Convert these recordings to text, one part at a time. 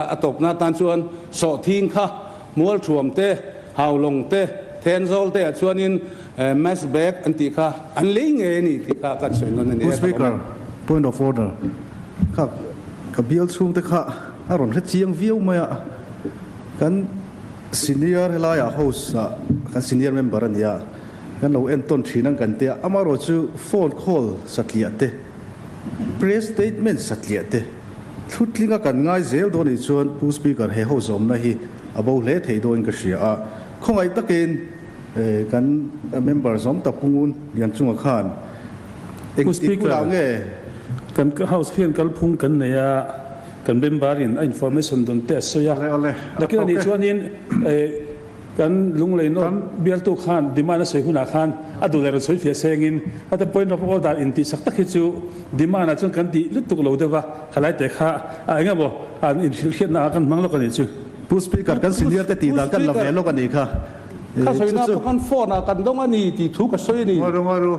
A tawpna atan chuan sawhthing kha Mualthuam te, Haulawng te, Thenzawl te ah chuanin mass bag an tih kha an lei ngei a ni tih kha kan sawi nawn a ni Pu e. Speaker, point of order, kha ka bial chhungte kha a rawn hre chiang viau mai a, kan senior helaiah house ah kan senior member a ni a, kan lo entawn thin ang kan tia, amaherawhchu phone call satliah te, press statement satliah te, Thutlinga kan ngai zel dawn nih chuan Pu Speaker he ho zawmna hi a bo hle thei dawnin ka hria a, khawngaih takin kan member zawm tak Pu Ngun Lianchunga khan Pu engtik Speaker, hunah nge? Kan House hian kalphung kan nei a, kan member in a information dawn te a sawi a, nakin anih chuanin Kan lunglei nawt bialtu khan demand a sawi hunah khan a duh leh rawn sawi fiah sengin heta point of order intihsak tak hi chu demand ah chuan kan tih lutuk lo deuh a, khalai te kha a eng emaw an inhrilhhriatna ah kan hmang lawk a nih chu. Pu Speaker, kan senior te tih dan kan la ve lawk a nih kha. Ka sawina pawh khan phone ah kan dawng a ni tih thu ka sawi a ni.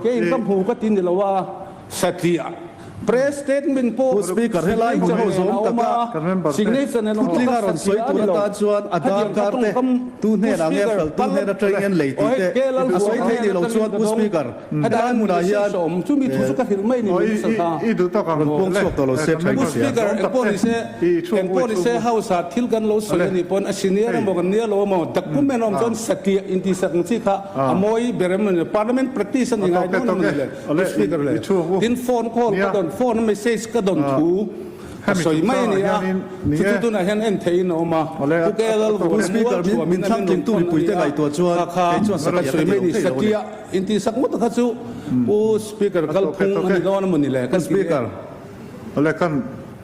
Keiin ka hmu ka ti ni lo a. Satliah press statement pawh Pu Speaker, helai hmun ho zawm taka signature nen thutlinga rawn sawi tur atan chuan a darkar te tu hnenah nge hralh tu hnen atangin an lei tih te a sawi thei ni lo chuan Pu Speaker, helai hmunah hian rawn puang chhuak tawh lo se tha in hria. Speaker, engpawh ni se, engpawh ni se House ah thil kan lo sawi a nih pawn a senior emaw kan nia lo emaw document a awm chuan satliah intihsak ang chi kha a mawi ber em ni Parliament practice a ni ngai dawn em ni le? Pu Speaker le, tin phone call ka dawn, phone message ka dawn thu ka sawi mai a ni a, chu chu tunah hian en theihin a awm a, Pu KL Pu Speaker, min thlang tlingtu mipuite ngaihtuah chuan kei chuan satliah ka ti lo thei lo a ni. Intihsak ngawt kha chu Pu Speaker kalphung a ni dawn a maw ni le kan ti e. Speaker. Awle kan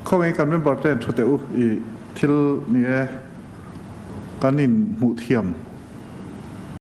khawngaih kan member te an thu teh u i thil ni e kan in hmuh thiam.